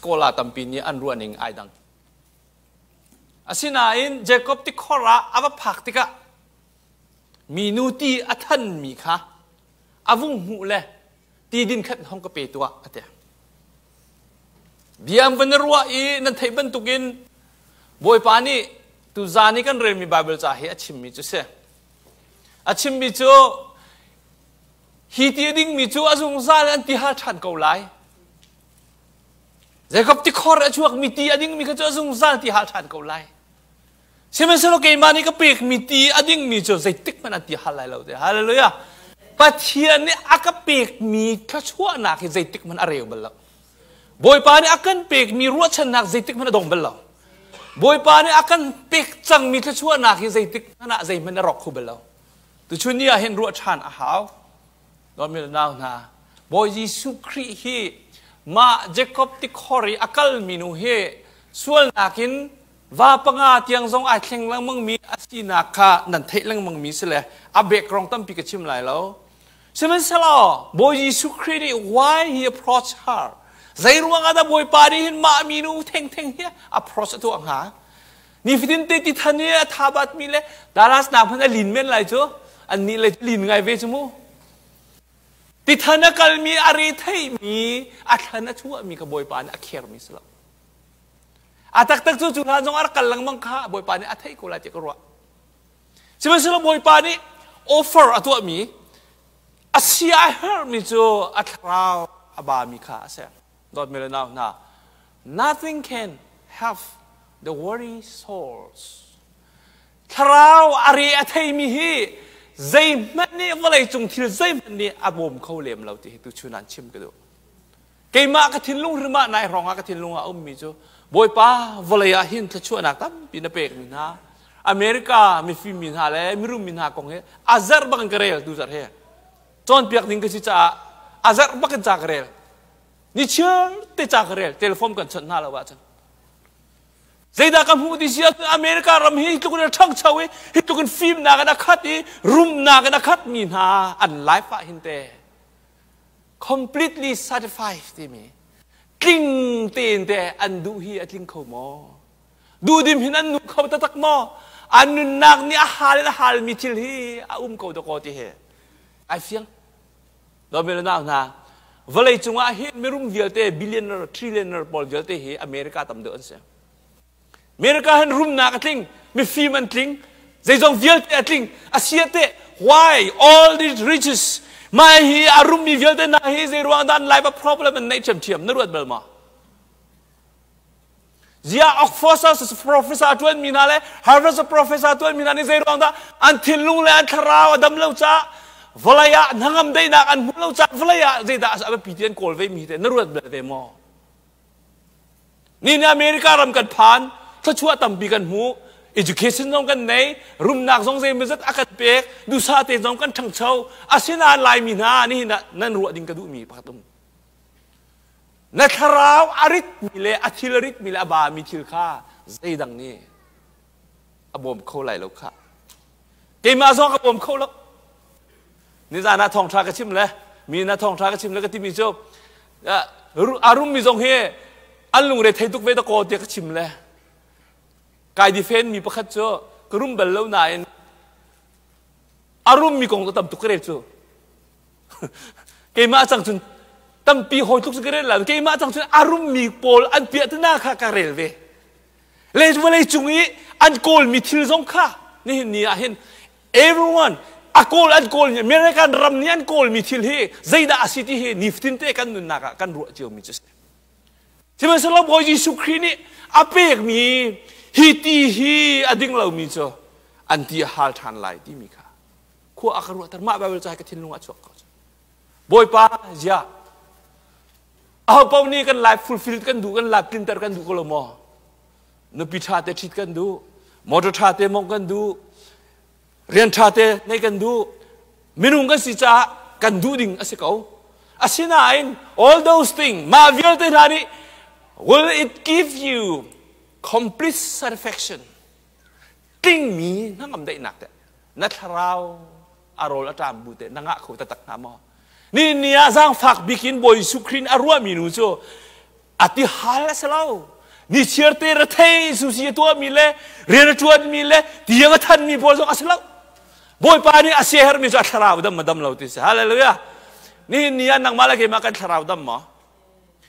Scholar tampi nih an ruah ning ai dang. Asinain Jacob tikhor ah a va phak tikah minu ti a thanmi kha a vung hmuh le ti din khat hong ka pe tuah a ti. Bia an van i ruah i nan theih bantukin Bawipa nih tuzaan i kan relmi Baibal ca hi a chimmi cu si. A chimmi cu hi ti a dingmi cu a zungzal an ti hal ṭhan ko lai. Jacob tikhor a chuakmi ti a dingmi kha cu a zungzal ti hal ṭhan ko lai. Sihmanhsehlaw keimah nih ka pekmi ti a dingmi cu zeitik hmanh an ti hal lai lo te. Hallelujah. Pathian nih a ka pekmi thluachuahnak hi zeitik hmanh a reu bal lo. Bawipa nih a kan pekmi ruahchannak zeitik hmanh a dong bal lo. Bawipa nih a kan pek cangmi thluachuahnak hi zeitik hmanh ah zeihmanh a rawk kho bal lo. Tuchun ni ah hin ruah ṭhan a hau. Dawtmi le nau hna, Bawi Jesuh Khrih hi mah Jacob tikhor i a kalmi nu hi sualnak in va panga tiang zong ai thleng lengmangmi a sinak kha nan theih lengmangmi si le a background tampi ka chim lai lo. Sihmanhsehlaw Bawi Jesuh Khrih nih why he approach her? Zei ruang ah dah Bawipa nih hin mah minu thengtheng hi approach a tuah hnga? Nifatin te ti than i a tha batmi le Dallas nak hmanh a lin men lai cu an nih le lin ngai ve cu mu. Ti than a kalmi a re theimi a thlan a chuahmi ka Bawipa nih a khermi si lo. A taktak cu cu hlan zong a rak kal lengmang kha Bawipa nih a theih ko lai tiah ka ruah. Sihmanhsehlaw Bawipa nih offer a tuahmi a sia a herhmi cu a thlarau a bami kha a si. Dawtmi le nau hna, nothing can help the weary souls. Thlarau a re a theimi hi zeihmanh nih vawlei cung thil zeihmanh nih a bawm kho lem lo ti hi tuchun ah chim ka duh. Keimah ka thinlung hrim ah nai hrawng ah ka thinlung ah a ummi cu Bawipa vawlei ah hin thluachuahnak tampi na pekmi hna America mifim mi hna le mirum mi hna kong hi a zarh bak in ka rel tu zarh hi cawnpiak ding ka si caah a zarh bak in ca ka rel ni chiar te ca ka rel telephone kan chawnh hna lo ahcun zeidah ka hmuh ti si ahcun America ram hi tluk in a ṭhangcho i hi tluk in fimnak in a khat i rumnak in a khat mi hna an life ah hin te completely satisfied timi tling tein te an duh hi a tling kho maw duhdim hin an nung kho taktak maw an nunnak nih a hal in a halmi thil hi a um ko dakaw ti hi ai fiang dawmi le nau hna vawlei cungah hin mirum vialte billionaire trillionaire pawl vialte hi America tam deuh an si America hin rumnak a tling, mifim an tling, zeizong vialte a tling. A sia teh, why all these riches? Mai hi a rummi vialte hna hi zei ruang dah an life a problem an neih ṭhiamṭhiam na ruat bal ma? Zia Oxford professor ṭuan mi hna le Harvard professor ṭuan mi hna nih zei ruang dah an thinlung le an thlarau a dam lo caah vawlei ah hnangam daihnak an hmu lo caah vawlei ah zeidah a biapi ti an kawl ve mi te na ruat bal ve maw? Ni America ram kan phan, thluachuah tampi kan hmu, education zong kan nei, rumnak zong zeimawzat a kan pek, duhsah te zong kan ṭhangcho. Asinain Laimi hna nihin ah nan ruah ding ka duhmi pakhat um. Na thlarau a ritmi le a thil a ritmi le a bami thil kha zeidang nih a bawm kho lai lo kha. Keimah zong ka bawm kho lo. Nizan ah thawngṭha ka chim le mi na thawngṭha ka chim le ka timi cu a rummi zong hi an lungre thei tuk ve da kaw tiah ka chim le kai difen mi pakhat cu ka rum bal lo nain a rummi kong cu tam tuk ka rel cu keimah cang cun tampi hawi tluk cu ka rel la keimah cang cun a rummi pawl an piah tana kha ka rel ve le vawlei cung i an kawlmi thil zong kha nihin ni ah hin Everyone a kawl an kawl American ram nih an kawlmi thil hi zeidah a si ti hi nifatin te kan nunnak ah kan ruah ciomi cu si. Sihmanhsehlaw Bawi Jesuh Khrih nih a pekmi hi ti hi a ding lomi cu an ti a hal ṭhan lai timi kha khua a ka ruahter mah Bible ca hi ka thinlung ah chuak ko. Bawipa zia aho paoh nih kan life fulfill kan duh kan life tlinter kan duh ko lo maw? Nupi ṭha te ṭhit kan duh, motor ṭha te mong kan duh, rian ṭha te ngeih kan duh. Minung kan si caah kan duh ding a si ko. Asinain all those things mah vialte hna nih will it give you complete satisfaction? Tlingmi hnangam daihnak teh na thlarau a rawl a ṭam bu teh na ngah kho taktak hnga maw? Ni ni ah zaangfak bik in Bawi Jesuh Khrih nih a ruahmi nu cu. A ti hal a si lo. Ni chiar te rethei susi a tuahmi le rian a ṭuanmi le tiang a thanmi pawl zong a si lo. Bawipa nih a siaherhmi cu a thlarau dam ma dam lo ti si. Hallelujah. Nihin ni ah nangmah le keimah kan thlarau dam maw?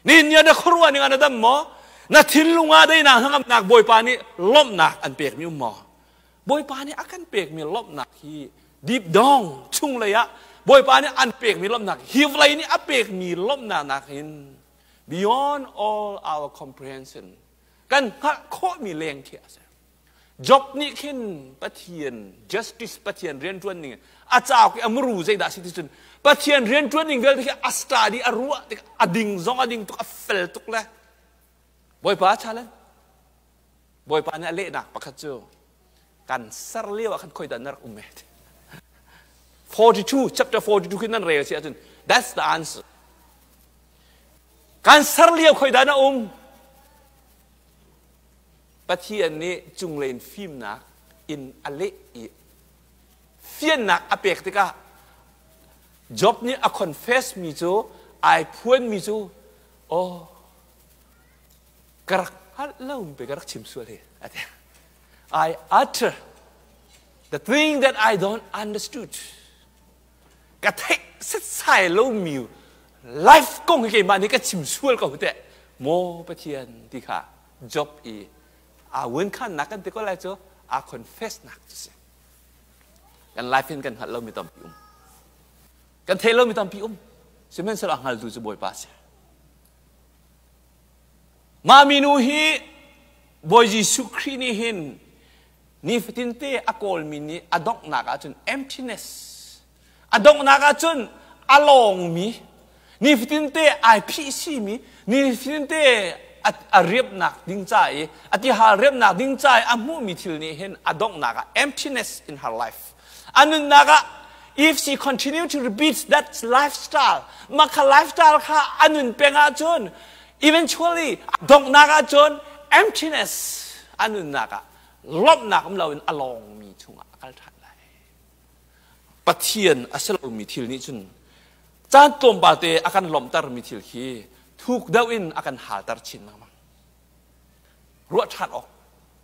Nihin ni ah na khuaruah ning ah na dam maw? Na thinlung ah deinak hnangamnak Bawipa nih lawmhnak an pekmi um maw? Bawipa nih a kan pekmi lawmhnak hi deep down chunglei ah Bawipa nih an pekmi lawmhnak hi vawlei nih a pekmi lawmhnak nakin beyond all our comprehension kan hngalh khawhmi leng khi a si. Job nih khin Pathian justice Pathian rianṭuan ning a cauk i a muru zeidah si ti cun Pathian rianṭuan ning vialte khi a study a ruah tik a ding zong a ding tuk a fel tuk le Bawipa a challenge Bawipa nih a lehnak pakhat cu kan ser lio ah khan khoi dah na rak um e 42 chapter 42 khi nan rel si ahcun that's the answer. Kan ser lio khoi dah na um? Pathian nih cunglei in fimnak in a leh i fiannak a pek tikah Job nih a confess mi cu ai phuan mi cu oh ka rak hngalh lo pe ka rak chim sual hi a ti. I utter the thing that I don't understood. Ka theih setsai lomi life kong hi keimah nih ka chim sual ko teh maw Pathian ti kha Job i aa wunkhannak kan ti ko lai cu aa confess nak cu si. Kan life in kan hngalh lomi tampi um. Kan theih lomi tampi um. Sihmanhsehlaw a hngaltu cu Bawipa a si. Mah minu hi Bawi Jesuh Khrih nih hin nifatinte a kawlmi nih a donghnak ahcun emptiness, a donghnak ahcun a lawngmi, nifatinte ai phihsimi, nifatinte a riapnak ding ca i a tihal riapnak ding ca i a hmuhmi thil nih hin a donghnak ah emptiness in her life. A nunnak ah if she continue to repeat that lifestyle, mah kha lifestyle kha a nun peng ahcun eventually donghnak ahcun emptiness a nunnak ah lawmhnak um loin a lawngmi chungah a kal ṭhan lai. Pathian a si lomi thil nih cun caan tlawmpal te a kan lawmhtermi thil khi thuk deuh in a kan halter chin lengmang. Ruah ṭhan awk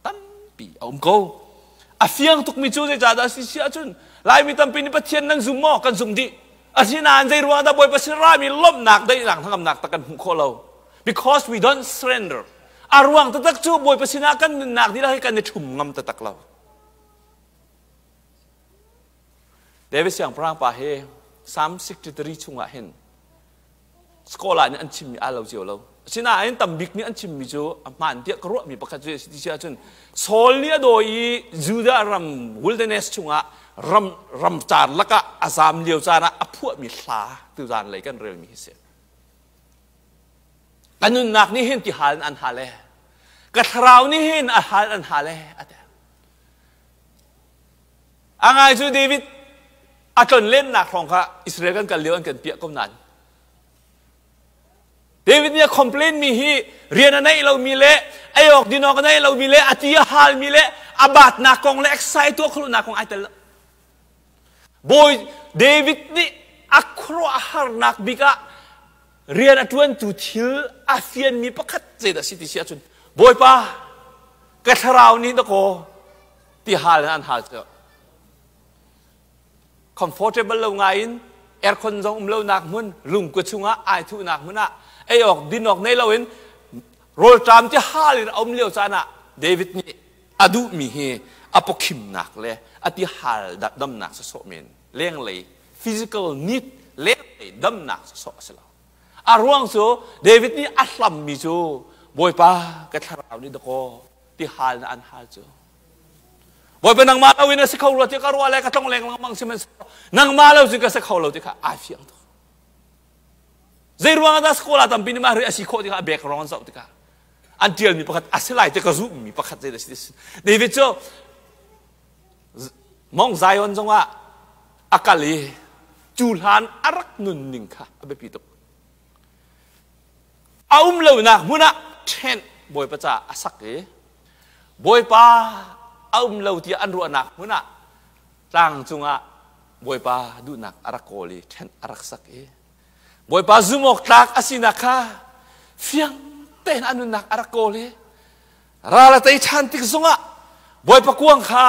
tampi a um ko. A fiang tukmi cu zeicahdah si si ahcun Laimi tampi nih Pathian nan zum maw? Kan zum dih. Asinain zei ruang dah Bawipa sin rami lawmhnak, daihnak, hnangamnak tak kan hmuh khawh lo? Because we don't surrender. A ruang taktak cu Bawipa sinah kan nunnak dihlak hi kan i ṭhum ngam taktak lo. David siangpahrang pa hi Psalm 63 chungah hin scholar nih an chimmi aa lo cio lo. Asinain tambik nih an chimmi cu a hmaan tiah ka ruahmi pakhat cu si ti ahcun Saul nih a dawi i Judah ram wilderness chungah ram ramcar lakah a zaam lio caan ah a phuahmi hla tuzaan lei kan relmi hi si. Ka nunnak nih hin ti hal in an hal e. Ka thlarau nih hin a hal an hal e a ti. A ngai cu David a tlonlennak hrawng kha Israel kan kal lio an kan piah ko nain David nih a complain mi hi rian a neih lomi le ei awk din awk a neih lomi le a ti a halmi le a batnak kong le exercise tuah khawhnak kong ai tel lo. Bawi David nih a khuaruahharnak bik ah rian a ṭuantu thil a fianmi pakhat zeidah si ti si ahcun Bawipa ka thlarau nih dakaw ti hal in an hal cu comfortable lo ngai in aircon zong um lonak hmun lungkua chungah ai thuhnak hmun ah ei awk din awk nei loin rawlṭam ti hal in a um lio caan ah David nih a duhmi hi a pawkhimnak le a ti hal damnak sawsawh men lenglei physical need lenglei damnak sawsawh a si lo. A ruang cu David nih a hlammi cu Bawipa ka thlarau nih dakaw ti hal na an hal cu. Bawipa nangmah lo in a si kho rua ti ka ruah le ka tlong leng lengmang sihmanhsehlaw nangmah lo cu ka si kho lo ti kha ai fiang tuk. Zei ruang ah dah school ah tampi nih mah ri a si khawh ti kha a bek rong an zoh tikah an tialmi pakhat a si lai ti ka zumhmi pakhat zei dah si. David cu Mount Zion zongah a kal i cu hlan a rak nunning kha a biapi tuk. A um lonak hmun ah tent Bawipa caah a sak i Bawipa a um lo tiah an ruahnak hmun ah tlang cungah Bawipa duhnak a rak kawl i tent a rak sak i Bawipa zumh awk tlak a sinak kha fiang tein a nunnak a rak kawl i ral a tei ṭhan tik zongah Bawipa kuang kha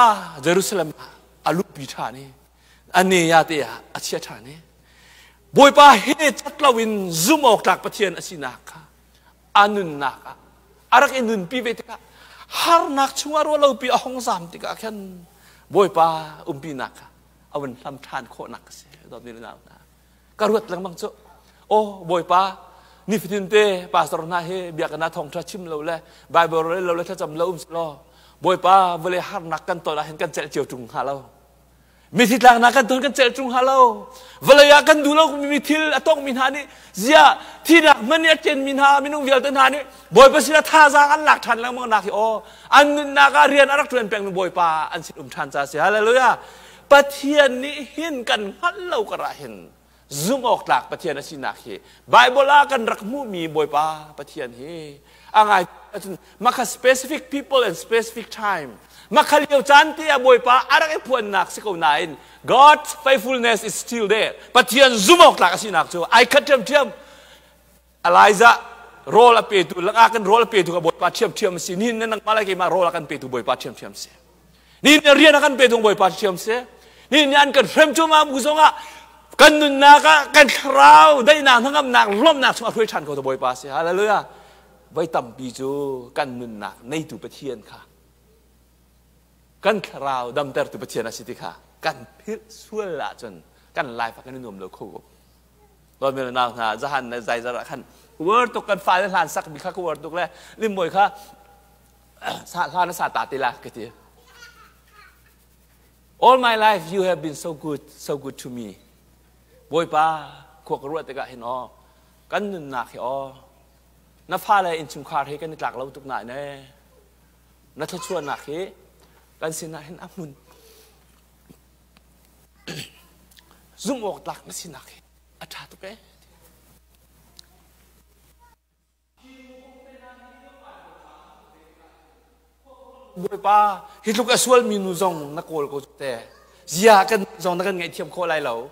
Jerusalem ah a luhpi ṭhan i a ne ya te ah a chia ṭhan i Bawipa he cat loin zumh awk tlak Pathian a sinak kha a nunnak ah a rak i nunpi ve tikah harnak chungah ruah lopi a hong zam tikah khan Bawipa umpinak kha a vun hlam ṭhan khawhnak a si. Dawtmi le nau hna, ka ruat lengmang cu aw Bawipa, nifatin te pastor hna hi biakinn ah thawngṭha chim lo le Bible rel lo le thlacam lo um selaw Bawipa, vawlei harnak kan ton ah hin kan celh cio ṭung hnga lo, mithi tlaknak kan ton kan celh ṭung hnga lo, vawlei ah kan duh lo mi thil a tongmi hna nih ziah thinak hmanh nih a ṭenmi hna minung vialte hna nih Bawipa sinah thazaang an lak ṭhan lengmang nak hi aw an nunnak ah rian a rak ṭuan pengmi Bawipa an sin um ṭhan ca si. Hallelujah! Pathian nih hin kan hngalh lo karah hin zumh awk tlak Pathian a sinak hi Bible ah kan rak hmuhmi Bawipa Pathian hi a ngai cun makha specific people and specific time, makha lio caan te ah Bawipa a rak i phuannak si ko nain God's faithfulness is still there. Pathian zumh awk tlak a sinak cu ai khat ṭhiamṭhiam. Elijah rawl a petu langah kan rawl a petu ka Bawipa ṭhiamṭhiam a si. Nihin na nangmah le keimah rawl a kan petu Bawipa ṭhiamṭhiam si. Nihin ni rian a kan petu Bawipa ṭhiam si. Nihin ni an kan hrem cu ma bu zongah kan nunnak ah kan thlarau daihnak, hnangamnak, lawmhnak chung a hruai ṭhan ko tu Bawipa si. Hallelujah! Voi tampi cu kan nunnak neitu Pathian kha, kan thlarau damtertu Pathian a si ti kha kan philh sual ahcun kan life ah kan i nuam lo kho ko. Dawtmi le nau hna, zahan le zaizar ah khan uar tuk kan fale hlan sak mi kha ka uar tuk le limbawi kha sa hla na sa ta te la ka ti. All my life you have been so good, so good to me. Bawipa, khua ka ruah tikah hin aw, kan nunnak hi aw, na fale innchungkhar hi kan i tlak lo tuk na ne, na thluachuahnak hi kan sinah hin a hmun. Zumh awk tlak na sinak hi a ṭha tuk ee. Bawipa, hi tluk a sualmi nu zong na kawl ko te. Zia kan zong na kan ngaihthiam khawh lai lo.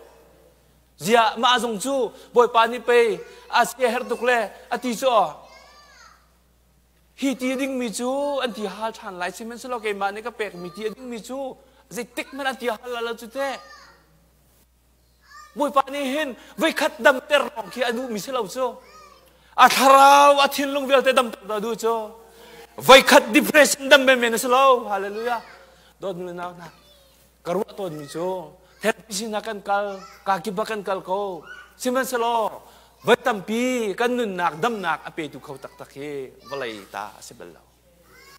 Zia mah zong cu Bawipa nih pei a sia herh tuk le a ti cu hi ti a dingmi cu an ti hal ṭhan lai, sihmanhsehlaw keimah nih ka pekmi ti a dingmi cu zeitik hmanh an ti hal lai lo cu teh. Bawipa nih hin voikhat damter lawng khi a duhmi si lo cu, a thlarau a thinlung vialte damter a duh cu. Voikhat depression dam menmen a si lo. Hallelujah! Dawtmi le nau hna, ka ruah tawnmi cu therapy sinah kan kal, kakip ah kan kal ko, sihmanhsehlaw voi tampi kan nunnak damnak a petu kho taktak hi vawlei ta a si bal lo.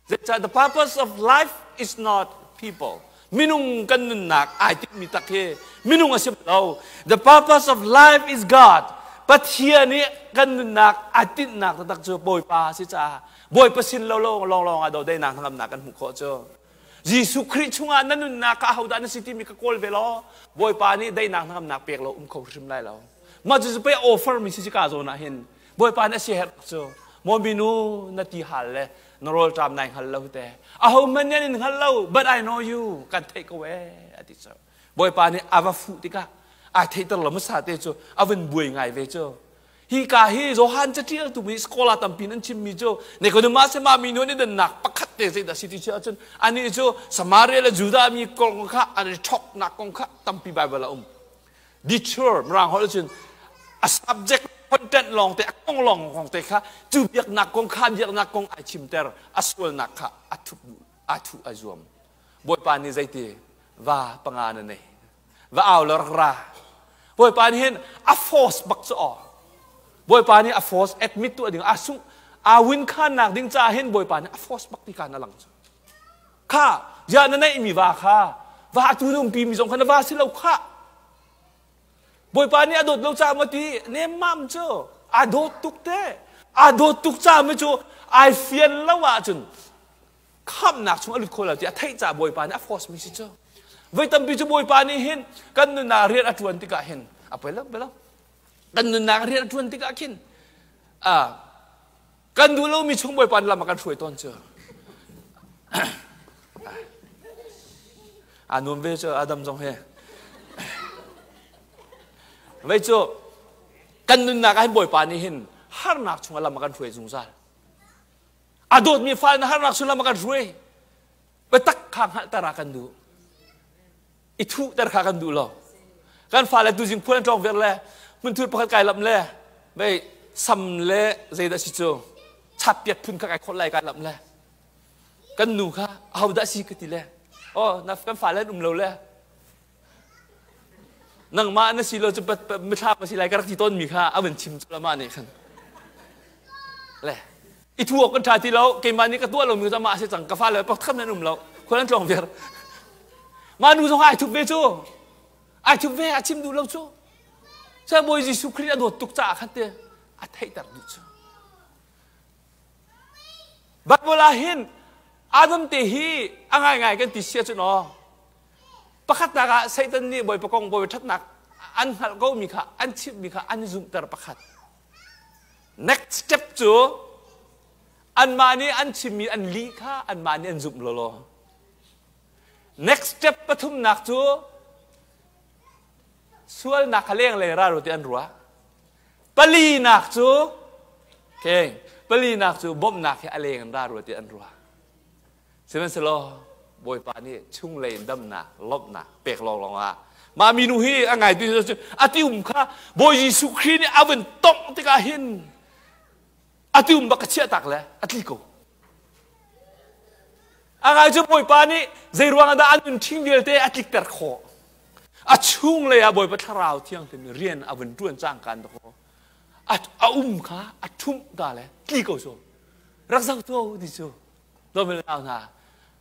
Zeicah? The purpose of life is not people. Minung kan nunnak ai timmi tak hi minung a si bal lo. The purpose of life is God. Pathian nih kan nunnak ai tinhnak taktak cu Bawipa a si caah Bawipa sin lo lo lawnglawng ah dodaihnak hnangamnak kan hmuh khawh cu. Jesuh Khrih chungah na nunnak kha ahodah na si timi ka kawl ve law Bawipa nih daihnak hnangamnak pek lo um kho hrim lai lo. Mah cu pei offer mi si ka zawn ah hin Bawipa nih a siaherh cu maw minu, na ti hal le na rawl ṭam nai hngal lo te, aho hmanh nih an in hngal lo, but I know you, kan theih ko ee a ti cu. Bawipa nih a va fuh tikah ai theihter lo hmasa te cu a vun buai ngai ve cu. Hi ka hi Johan caṭialtu mi scholar tampi an chimmi cu Nicodemus he mah minu an i dannak pakhat te zeidah si ti ahcun anih cu Samaria le Judah mi kong kha an i ṭhoknak kong kha tampi Bible a um. Detour Mirang holh cun a subject content lawng te, a kong lawng kong te kha cu biaknak kong kha biaknak kong ai chimter, a sualnak kha a thup ai thuh ai zuam. Bawipa nih zeiti va panga na nei, va au la rak ra. Bawipa nih hin a force bak cu aw, Bawipa nih a force admit tuah ding a sung a win khan nak ding caah hin Bawipa nih a force bak ti ka na lang cu kha ya na neih mi va kha va tu na umpi mi zong kha na va si lo kha. Bawipa nih a dawt lo caah maw ti nemmam cu a dawt tuk te, a dawt tuk caah mi cu ai fian lo ahcun khamnak chung a lut kho lo ti a theih caah Bawipa nih a force mi si cu. Voi tampi cu Bawipa nih hin kan nunnak rian a ṭuan tikah hin a poi lo lo kan nunnak rian a ṭuan tikah khin a kan duh lomi chung Bawipa lam a kan hruai tawn cu. A nuam ve cu Adam zong he vei cu kan nunnak ah hin Bawipa nih hin harnak chung a lam a kan hruai zungzal. A dawtmi fale na harnak sullam a kan hruai. Biatak kha hngalhter ah kan duh. I thuhter kha kan duh lo. Kan fale tuzing phuan an tlawng ver le hmunthur pakhat kai lamh le vei sam le zeidah si cu chappiat phun kha kai khawt lai kai lamh le kan nu kha ahodah si ka ti le oh na kan fale an um lo le nangmah na si lo cu mithla ma si lai ka rak ti tawn mi kha a van chim cu mah nih khan le i thu awk kan ṭha ti lo keimah nih ka tuah lomi cu amah a si cang ka fale pakhat nan um lo khual an tlawng viar mah nu zong ai thup ve cu ai thup ve a chim duh lo cu Sai Bawi Jesuh Khrih a dawt tuk caah khan te a theihter duh cu Bible ah hin Adam te hi a ngaingai kan ti sia cu no pakhatnak ah Satan nih Bawipa kong Bawipa ṭhatnak an hngalh ko mi kha an chimh mi kha an i zumhter pakhat next step cu anmah nih an chimmi an lih kha anmah nih an zumh lawlaw next step pathumnak cu sualnak kha lenglei ral ti an ruah palinak cu okay palinak cu bawmhnak hi a leng in ra rua ti an ruah Sihmanhsehlaw Bawipa nih chunglei in damnak, lawmhnak pek lawnglawng ah mah minu hi a ngai tu cu a ti um kha Bawi Jesuh Khrih nih a vun tongh tikah hin a ti um bak ka chiah tak le a tli ko. A ngai cu Bawipa nih zei ruang dah an nun ṭhing vialte a tlikter khawh. A chunglei ah Bawipa Thlarau Thianghlim rian a vun ṭuan cangka in dakaw a um kha a ṭhumh ta le tli ko cu rak zoh tuah ti cu Dawmil nau hna,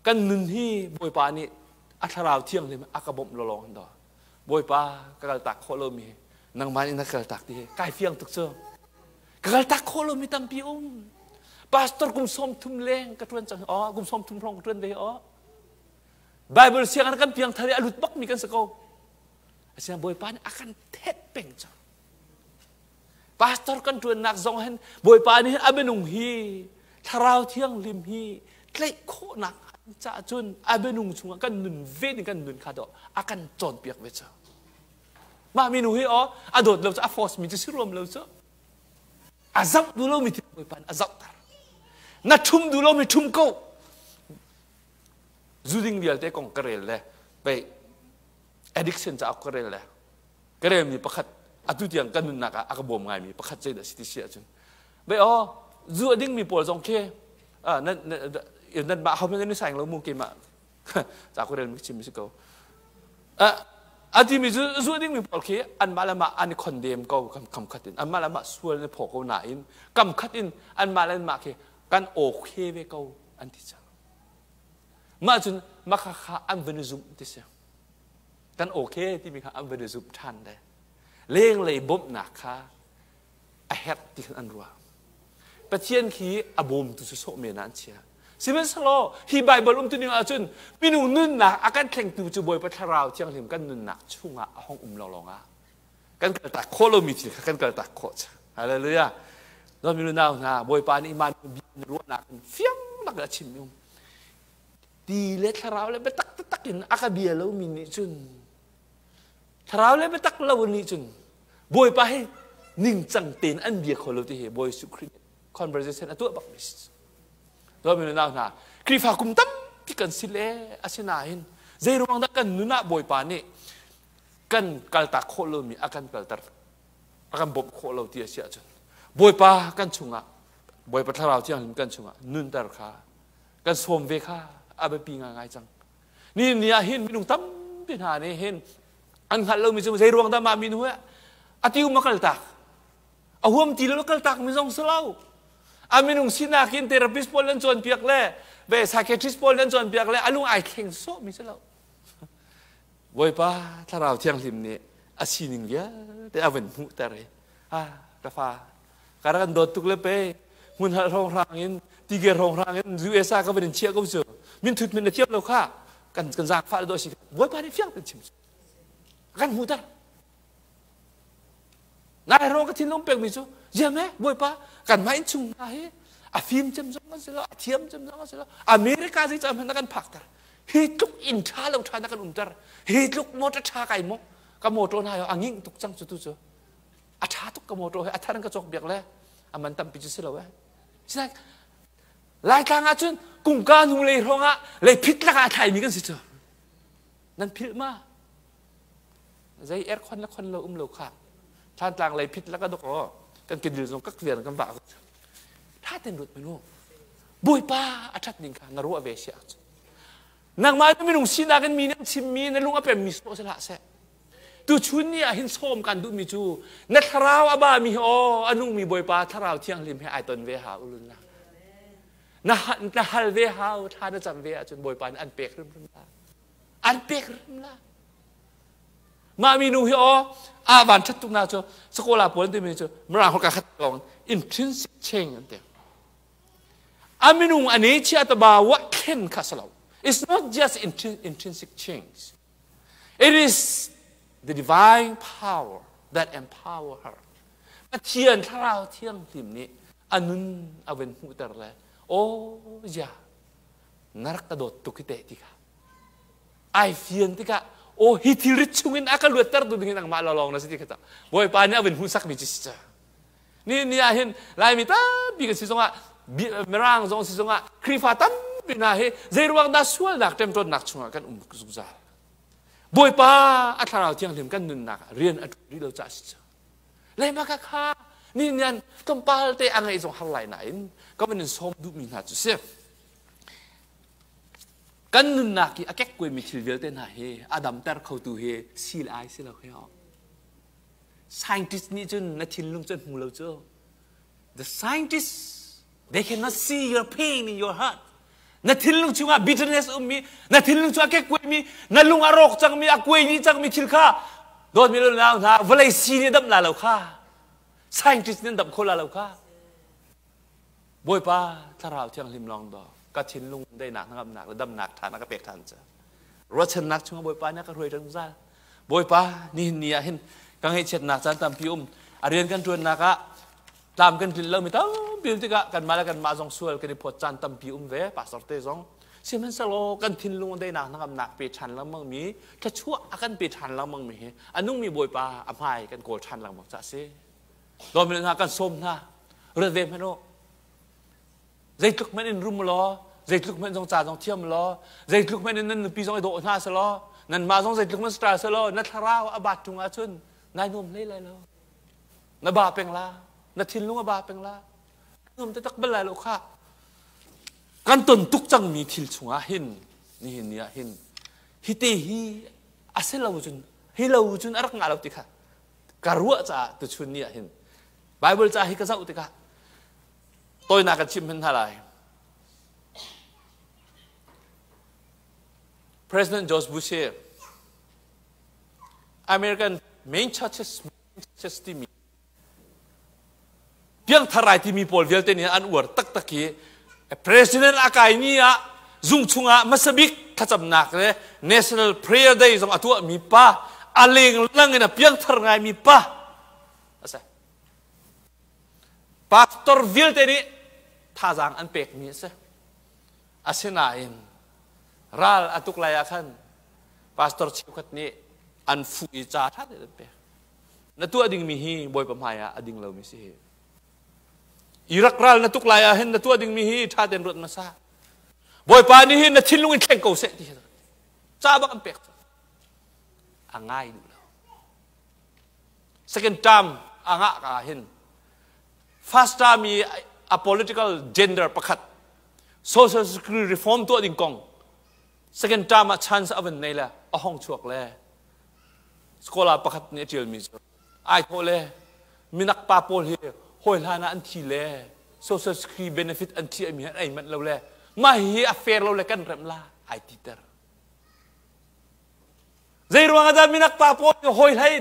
kan nun hi Bawipa nih a thlarau thianghlim a ka bawmh lawlawng hin daw. Bawipa ka kaltak khawh lomi nangmah nih na kaltak ti hi kai fiang tuk cu. Ka kaltak khawh lomi tampi um. Pastor kum 30 leng ka ṭuan cang oh kum 30 hrawng ka ṭuan ve oh. Bible sianginn kan piang thar i a lut bakmi kan si ko. Asinain Bawipa nih a kan thet peng cang. Pastor kan ṭuannak zong hin Bawipa nih hin a minung hi Thlarau Thianghlim hi tlaih khawhnak caah cun a minung chungah kan nun ve ning kan nun kha dawh a kan cawnpiak ve cu. Mah minu hi aw a dawt lo cu a force mi cu si ruam lo cu. A zoh duh lomi thil Bawipa nih a zohter. Na ṭhum duh lomi ṭhum ko. Zu ding vialte kong ka rel le pei addiction caah ka rel le ka relmi pakhat atu tiang kan nunnak ah a ka bawm ngaimi pakhat zeidah si ti si ahcun bei aw zu a dingmi pawl zong khi nan nan mah ho nan saing lo mu keimah ca ko relmi chim si ko a timi cu zu a dingmi pawl khi anmah le mah an i khondem ko kam khat in anmah le mah sual an phaw ko nain kam khat in anmah le anmah khi kan okay ve ko an ti cang mah cun mah kha kha an van i zumh ti si Kan okay timi kha an van i zumh ṭhan le lenglei bawmhnak kha a herh ti khan an ruah. Pathian khi a bawmtu cu sawh men ah an chia. Sihmanhsehlaw hi Baibal umtuning ahcun minung nunnak a kan thlengtu cu Bawipa Thlarau Thianghlim kan nunnak chungah a hong um lawnglawng ah kan kaltak khawh lomi thil kha kan kaltak khawh. Hallelujah. Dawtmi nau hna, Bawipa nih mah ruahnak in fiang tak a chim um. Ti le thlarau le biatak taktak in a ka bia lomi nih cun thlarau le biatak lo nih cun Bawipa hi ningcang tein an bia kho lo ti hi Bawi Jesuh Khrih conversation a tuah bak mi si. Dawtmi nau hna, Khrihfa kum tampi kan si le asinain zei ruang dah kan nun ah Bawipa nih kan kaltak khawh lomi a kan kalter a kan bawmh khawh lo ti a si ahcun Bawipa kan chungah Bawipa Thlarau Thianghlim kan chungah nunter kha kan sawm ve kha a biapi ngaingai cang. Ni ni ah hin minung tampi hna nih hin an hngalh lomi cu zei ruang dah mah minu hi a ti um a kal tak a huam ti lo kal tak mi zong si lo a minung sinak in therapist pawl an cawnpiak le ve psychiatrist pawl an cawnpiak le a lung ai thleng sawh mi si lo Bawipa Thlarau Thianghlim nih a sining vialte a van hmuhter i ah ka fa ka rak kan dawt tuk le pe hmun hal hrawnghrang in tige hrawnghrang in USA ka van in chiah ko cu min thut min na thiam lo kha kan kan zaangfah le dawh si Bawipa nih fiang ten chim kan hmuhter nai ro ka thinlung pekmi cu ziam he Bawipa kan mah innchung hna hi a fim cem zong an si lo a thiam cem zong an si lo America zei cam hmanh na kan phakter hi tluk inn ṭha lo ṭha na kan umter hi tluk motor ṭha kai maw ka motor hna a nging tuk cang cu tu cu a ṭha tuk ka motor he a thar in ka cawk biak le a man tampi cu si lo eh. Laitlang ahcun kungka hnu lei hrawng ah leiphit lakah a thlaimi kan si cu. Nan philh ma? Zei aircon le khon lo um lo kha. Thantlang leiphit laka dok aw kan kedil zong kak vian kan vah. Tha ten rut menu. Bawipa a that ning kha na ruah ve si ahcun. Nangmah minung sinak in mi nih an chimmi na lung a pemmi sawh si hlah seh. Tuchun ni ah hin sawm kan duhmi cu na thlarau a bami hi aw a nungmi Bawipa thlarau thianghlim he ai ton ve hau ulun na. Na na hal ve hau thla na cam ve ahcun Bawipa nih an pek hrimhrim la. An pek hrim la. Mah minu hi aw a van ṭhat tuk na cu sakola pawl timi cu mirang holh ka khat lawng intrinsic change an ti. A minung a ne chia taba wa thlen kha salo. It's not just intrinsic change. It is the divine power that empower her. Pathian thlarau thianghlim nih a nun a van hmuhter le aw ya na rak ka dawt tuk hi teh ti kha ai fian tikah aw hi thilrit chungin a ka luatter tu ding in nangmah lawng na si ti kha ta Bawipa nih a van hmuhsak mi ci si ca ni ni ah hin Laimi tampi kan si zongah Mirang zong si zongah Khrihfa tampi hna hi zeiruang dah sualnak ṭemṭawnnak chungah kan um zungzal. Bawipa a thlarau thianghlim kan nunnak ah rian a ṭuan rih lo caah si cu. Leima ka kha ni nian tlawmpal te a ngeih zong har lai nain ka van in sawm duhmi hna cu si. Kan nunnak i a kekkuaimi thil vialte hna hi a damter khotu hi sil ai si lo he Scientist nih cun na thinlung cu an hmu lo cu. The scientists, they cannot see your pain in your heart. Na thinlung chungah bitterness ummi, na thinlung chungah kekkuaimi, na lung a rawk cangmi, a kuai dih cangmi thil kha dawtmi le nau hna vawlei si nih damh la lo kha. Scientist nih an damh kho la lo kha. Bawipa thlarau thianghlim lawng daw ka thinlung daihnak hnangamnak le damnak ṭha na ka pek ṭhan ca. Ruahchannak chungah Bawipa nih a ka hruai zungzal. Bawipa nihin ni ah hin ka ngaihchiatnak caan tampi um. A rian kan ṭuannak ah tlam kan tlinh lomi tampi um tikah kanmah le kanmah zong sual kan i phawt caan tampi um ve pastor te zong. Sihmanhsehlaw kan thinlung daihnak hnangamnak pe ṭhan lengmang mi thluachuah a kan pe ṭhan lengmang mi hi a nungmi Bawipa a hmai kan kawl ṭhan lengmang ca a si. Dawmi hna kan sawm hna. Ruat ve hmanh u. Zeitluk hmanh in rum law, zeitluk hmanh zong ca zong thiam law, zeitluk hmanh in nan nupi zong i dawh hna selaw, nanmah zong zeitluk hmanh star selaw, na thlarau a bat ṭung ahcun nai nuam hlei lai lo. Na ba peng la, na thinlung a ba peng la. Nuam taktak bal lai lo khah. Kan ton tuk cangmi thil chungah hin, nihin ni ah hin, hi te hi a si lo cun, hi lo cun a rak ngah lo ti kha ka ruah caah tuchun ni ah hin Bible ca hi ka zoh tikah tawinak kan chim hman hna lai. President George Bush hi American main churches churches timi piangthar rai timi pawl vialte nih an uar taktak hi president a kai ni ah zung chungah hmasabik thlacamnak le National Prayer Day zong a tuahmi pa a leng lang in a piangthar ngaimi pa a si. Pastor vialte nih thazaang an pekmi a si. Asinain ral a tuk lai ah khan pastor cheukhat nih an fuh i ca ṭha tein an pek. Na tuah dingmi hi Bawipa hmai ah a ding lomi si hi. Iraq ral na tuk lai ah hin na tuah dingmi hi ṭha tein ruat hmasa. Bawipa nih hin na thinlung in thleng ko seh ti ca bak an pek. A ngai duh lo. Second term a ngah ka hin first term i a political gender pakhat social security reform tuah ding kong second term ah chance a van nei le a hong chuak le scholar pakhat nih a ṭialmi cu ai thawh le minak pa pawl hi hawi hlan ah an thi le social security benefit an thi mi an ei manh lo le mah hi a fair lo le kan remh la ai ti ter Zeiruang ah dah minak pa pawl nih hawi hlei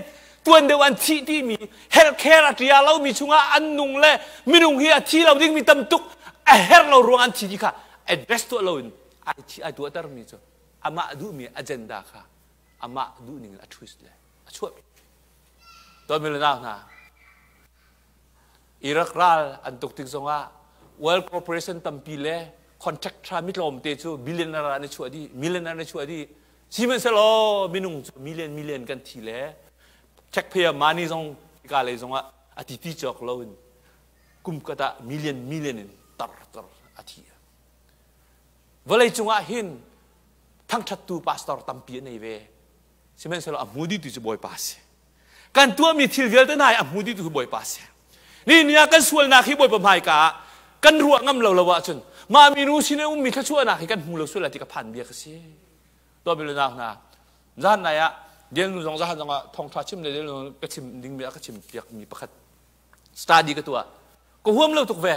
tuan deuh an thih timi health care a ṭia lomi chungah an nung le minung hi a thi lo dingmi tam tuk a herh lo ruang an thi ti kha address tuah loin ai thi ai tuahtermi cu amah duhmi agenda kha amah duhning in a twist le a chuahpi. Tuanmi le nau hna Iraq ral an tuk tik zongah World Corporation tampi le contract tha mitlawmte cu billionaire an i chuah dih millionaire an i chuah dih Sihmanhsehlaw minung cu million million kan thi le taxpayer money zong ka lei zongah a ti ti cawk loin kum kat ah million million in tar tar a thi. Vawlei cungah hin thangṭhattu pastor tampi an ei ve. Sihmanhsehlaw a hmu dihtu cu Bawipa a si. Kan tuahmi thil vialte hna hi a hmu dihtu hi Bawipa a si. Ni ni ah kan sualnak hi Bawipa hmaika ah kan ruah ngam lo lo ahcun mah minu sin i ummi thluachuahnak hi kan hmu lo sual lai ti ka phan bia ka si. Tuahmi hna zan nai ah Delnu zong zahan zong ah thawngṭha chim le Delnu ka chim dingmi a ka chim piakmi pakhat study ka tuah. Ka huam lo tuk ve.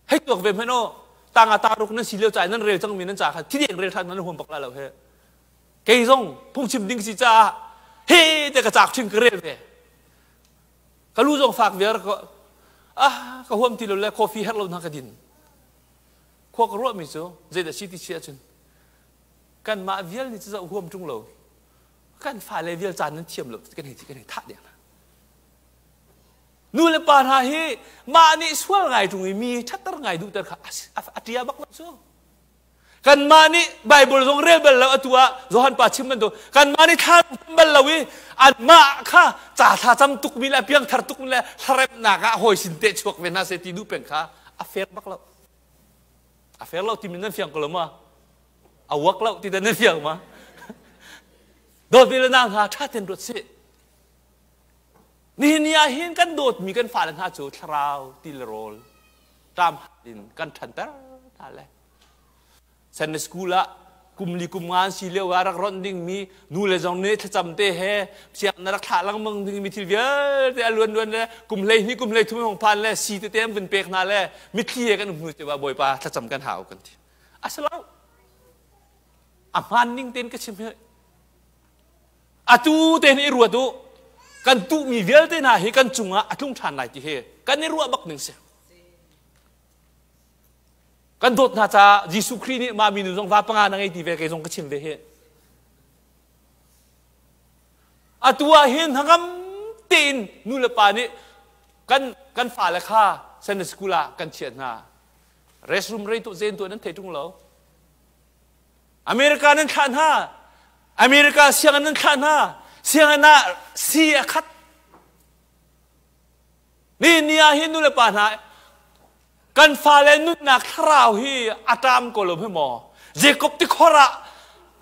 Hei tuak ve hmanh aw tanga taruk nan si lio ca nan rel cangmi nan ca kha thideng rel ṭhan nan huam bak la lo he. Kei zong phungchim ding si caah he te ka cak ṭhin ka rel ve. Ka lu zong fak viar ka ah ka huam ti lo le coffee herh lo hna ka din. Khua ka ruahmi cu zeidah si ti si ahcun kanmah vial nih cu zoh huam ṭung lo kan fale vial caan nan thiam lo kan hei ti kan hei thah deng hna. Nu le pa hna hi mah nih sual ngai ṭung i mi ṭhatter ngai duhter kha a ṭia bak lo cu. Kanmah nih Bible zong rel bal lo atu ah Johan pa chim bantuk kanmah nih thla cam bal lo i anmah kha ca thla cam tukmi le piangthar tukmi le hlaremnak ah hawi sin te chuak ve hna seh ti duh peng kha a fair bak lo. A fair lo timi nan fiang ko lo ma? A work lo ti nan fiang ma? Dawt ve le nau hna ṭha ten ruat sih. Nihin ni ah hin kan dawtmi kan fale hna cu thlarau ti le rawl ṭam in kan ṭhanter hna le Sunday school ah kum li kum nga an si lio ah rak ronh dingmi nu le zong nih thlacam te he siang na rak thlah lengmang dingmi thil vialte a luan luan le kum 12 kum 13 hong phan le si tete an vun pek hna le mitthli he kan um hnu te bawipa thlacam kan hau kan ti a si lo a hmaan ning tein ka chim hi atu te hi i ruat u kan tuhmi vialte hna hi kan cungah a tlung ṭhan lai ti hi kan i ruah bak ning si Kan dawt hna caah Jesuh Khrih nih mah minu zong va panga na ngei ti ve kei zong ka chim ve hi. Atu ah hin hnangam tein nu le pa nih kan kan fale kha Sunday school ah kan chiah hna. Restroom rei tu zen tu nan thei ṭung lo. America nan thlah hna. America sianginn nan thlah hna. Sianginn ah si a khat. Ni ni ah hin nu le pa hna kan fale nunnak thlarau hi a ṭam ko lo hme maw? Jacob tikhor ah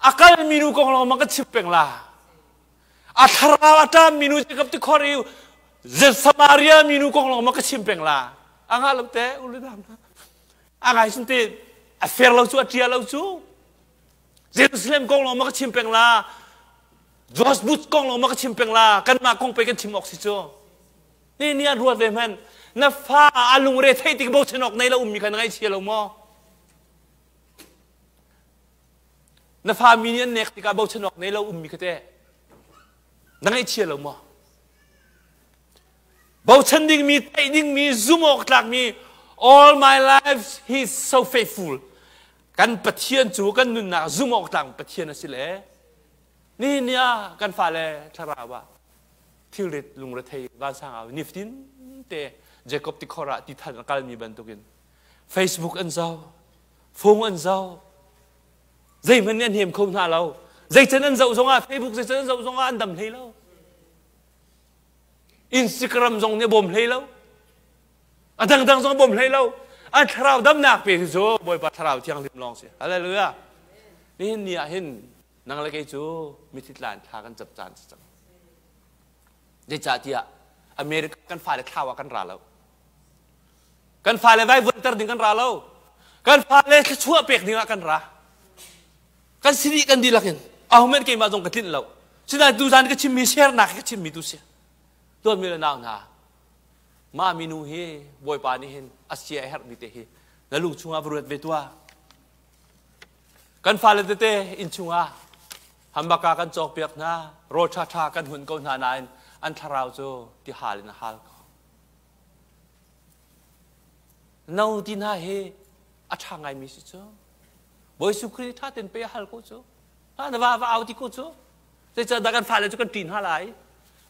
a kalmi nu kong lawng ma ka chim peng la. A thlarau a ṭammi nu Jacob tikhor i Samaria minu kong lawng ma ka chim peng la. A ngah lo te ulu dam A ngai sun te a fair lo cu a ṭia lo cu. Jerusalem kong lawng ma ka chim peng la. George Bush kong lawng ma ka chim peng la. Kanmah kong pe kan chim awk si cu. Ni ni an ruat ve hmanh na fa a lungre theih tik bochan awk nei lo ummi kha na ngaihchia lo maw? Na fa mi nih an nek tikah bochan awk nei lo ummi kha teh na ngaihchia lo maw? Bochan dingmi, theih dingmi, zum awk tlakmi all my life he is so faithful. Kan Pathian cu kan nunnak zum awk tlak Pathian a si le nihin ni ah kan fale thlarau ah thilrit lungrethei vansang au nifatin te Jacob tikhor ah tithan a kalmi bantukin Facebook an zoh phone an zoh zeihmanh nih an hem kho hna lo zeican an zoh zongah Facebook zeican an zoh zongah an dam hlei lo Instagram zong nih a bawm hlei lo a dangdang zong a bawm hlei lo an thlarau damnak pe cu Bawipa thlarau thianghlim lawng si hallelujah nihin ni ah hin nang le kei cu mithi tlan thla kan cam caan si cang zeicahtiah America kan fale thlau ah kan ra lo kan fale vai vuanter ding kan ra lo kan fale thluachuah pek ding ah kan ra kan sini kan dihlak in ahomen keimah zong ka tlinh lo sinain tuzan ka chimmi share nak ka chimmi tu si tuan mi le nau hna mah minu hi bawipa nih hin a sia a herhmi te hi na lung chungah va ruat ve tuah Kan fale tete inn chungah hambaka kan cawkpiak hna, rawl ṭhaṭha kan hun ko hna nain an thlarau cu ti hal in a hal ko. No ti hna hi a ṭha ngaimi si cu. Bawi Jesuh Khrih ṭha tein pe a hal ko cu. Ha na va va au ti ko cu. Zeicahdah kan fale cu kan ṭih hna lai?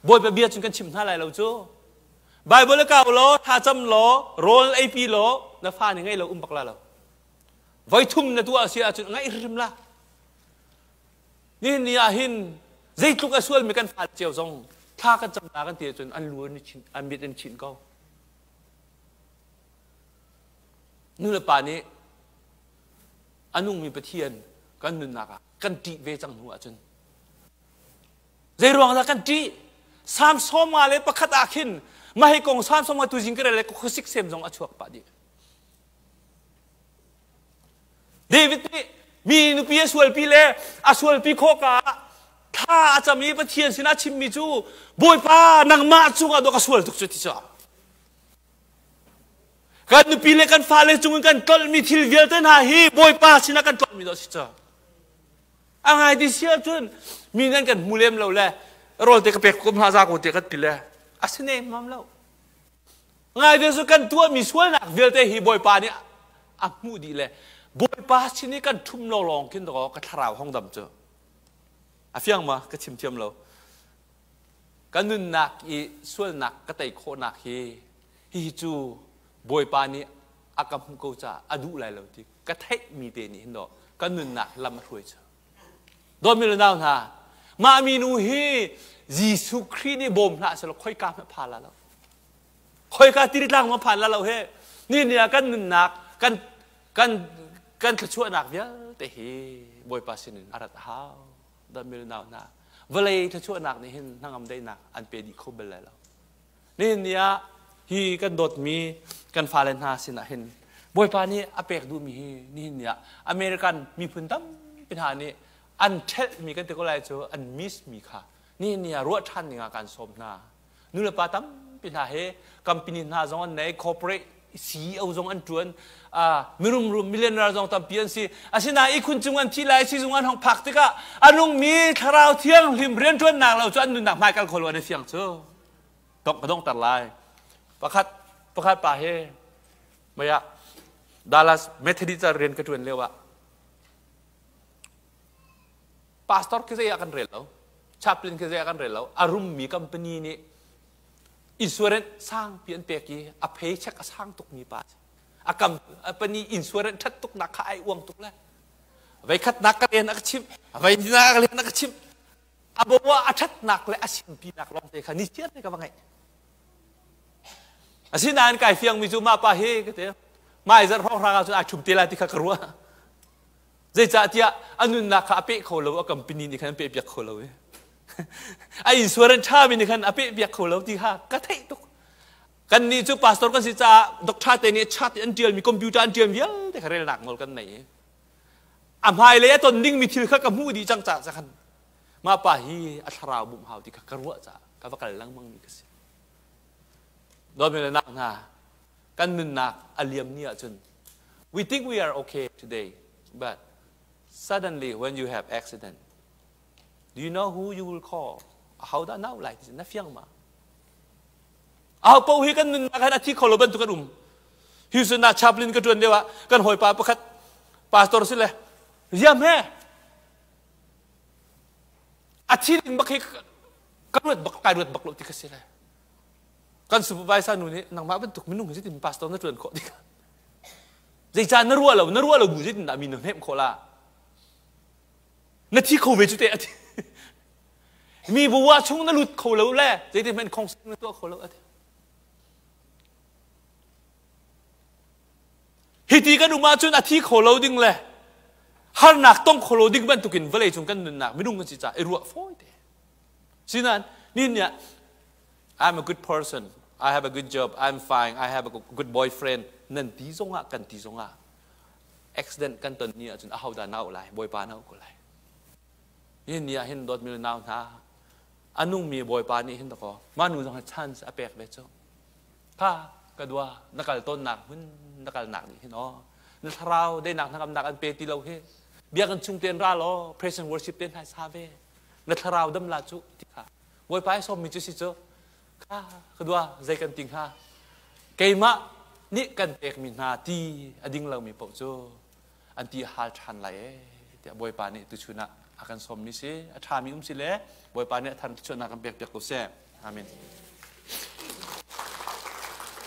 Bawipa bia cun kan chim hna lai lo cu. Bible kau law, thlacam law, rawl eipi law, na fa nih ngei lo um bak la lo. Voithum na tuah a si ahcun ngaih hrim la. Nihin ni ah hin zeitluk a sualmi kan fa cio zong thla kan cam na kan ti ahcun an lu an chin an mit an chin ko. Nu le pa nih A nungmi Pathian kan nunnak ah kan ṭih ve cang hnu ahcun zei ruang dah kan ṭih? Psalm 51 ah khin mah hi kong Psalm 50 tuzing ka rel le khuasik sem zong a chuak pah dih. David nih mi nupi a sualpi le a sualpi khawh ka thla a cam i Pathian sinah a chimmi cu Bawipa nangmah cungah dawh ka sual tuk cu ti cu. Kan nupi le kan fale cungin kan tlolhmi thil vialte hna hi Bawipa sinah kan tlolhmi dawh si cu. A ngai ti si ahcun mi nan kan hmu lem lo le rawl te ka pek kum hna za ko te kan ti le a si ne mam lo. Ngai te cu kan tuahmi sualnak vialte hi Bawipa nih a hmuh dih le Bawipa sin i kan ṭhum lawng khin dawk ka thlarau hong dam cu. A fiang ma ka chim thiam lo. Ka nunnak i sualnak ka tei khawhnak hi hihi cu Bawipa nih a ka hmuh ko caah a duh lai lo ti ka theihmi te nih hin dawh ka nunnak lam a hruai cu. Dawtmi le nau hna, mah minu hi Jesuh Khrih nih bawm hlah selaw khoika hmanh phan la lo. Khoika tiritlang ma phan la lo he. Ni ni ah kan nunnak kan kan kan thluachuahnak vialte hi Bawipa sinin a rat a hau. Dawtmi le nau hna, vawlei thluachuahnak nih hin hnangam daihnak an pe dih kho bal lai lo. Nihin ni ah hi kan dawtmi kan fale hna sinah hin Bawipa nih a pek duhmi hi nihin ni ah American miphun tampi hna nih an ṭhelhmi kan ti ko lai cu an miss mi kha nihin ni ah ruah ṭhan ding ah kan sawm hna. Nulepa tampi hna he company hna zong an nei, corporate CEO zong an ṭuan, mirum rum millionaire zong tampi an si. Asinain ihkhun cung an thi lai, sizung an hong phak tikah a nungmi thlarau thianghlim rianṭuannak lo cu an nunnak hmaikal kho lo an i fiang cu. Dong ka donghter lai. Pakhat pakhat pa he mei ah Dallas Methodist ah rian ka ṭuan lio ah pastor khi zei ah kan rel lo, chaplain khi zei ah kan rel lo. A rummi company nih insurance sangpi an pek i a paycheck a sang tukmi pa a company insurance ṭhat tuknak kha ai uang tuk le veikhatnak ka len a ka chimh veinak ka len a ka chimh A bo ah a ṭhatnak le a sinpinak lawngte kha ni chiar te ka va ngeih. Asinain kai fiangmi cu mah pa hi ka ti mai zarh hrawnghrang ah cun ai ṭhum te lai ti kha ka ruah. Zeicahtiah a nunnak kha a peh kho lo, a company nih khan an peh piak kho lo i. A insurance ṭhami nih khan a peh piak kho lo ti kha ka theih tuk. Kannih cu pastor kan si caah doctor te nih chart an ṭialmi computer an ṭial vialte kha relnak nawl kan nei i a hmailei a ton dingmi thil kha ka hmuh dih cang caah khan mah pa hi a thlarau bawmh hau ti kha ka ruah caah ka va kal lengmang mi ka si. Dawtmi le nak hna, kan nunnak a liam ni ahcun we think we are okay today, but suddenly when you have accident, do you know who you will call? Aho dah nau lai ti na fiang ma? Aho paoh hi kan nunnak hin a thi kho lo bantuk kan um. Houston ah chaplain ka ṭuan lio ah kan hawipa pakhat pastor si le riam he a thi ding bak hi ka ruat bak kai ruat bak lo ti ka si le kan supervisor nu nih nangmah bantuk minung hi zeitin pastor na ṭuan khawh ti ka zeicah na ruah lo na ruah lo bu zeitin dah mi na hnemh khawh la na thi kho ve cu te a ti mi bu ah chung na lut kho lo le zeitin hmanh khong na tuah kho lo a ti Hiti kan um ahcun a thi kho lo ding le harnak tong kho lo ding bantukin vawlei cung kan nunnak minung kan si caah i ruah fawi te. Sinain nihin ni ah I'm a good person, I have a good job, I'm fine, I have a good boyfriend nan ti zongah kan ti zongah accident kan ton ni ahcun ahodah na auh lai Bawipa na auh ko lai. Nihin ni ah hin dawtmi le nau hna a nungmi Bawipa nih hin dakaw mah nu zong hi chance a pek ve cu. Kha ka dua na kal tawnnak hmun na kalnak nih hin aw na thlarau deinak hnangamnak an pe ti lo hi biakinn chung ten ra law praise and worship ten hai sa ve na thlarau dam la cu ti kha Bawipa i sawmmi cu si cu kha ka dua zei kan ti hnga keimah nih kan pekmi hna ti a ding lomi paoh cu an ti hal ṭhan lai ee tiah Bawipa nih tuchun ah a kan sawmmi si a ṭhami um si le Bawipa nih a thar tuchun ah kan pek piak ko seh amen.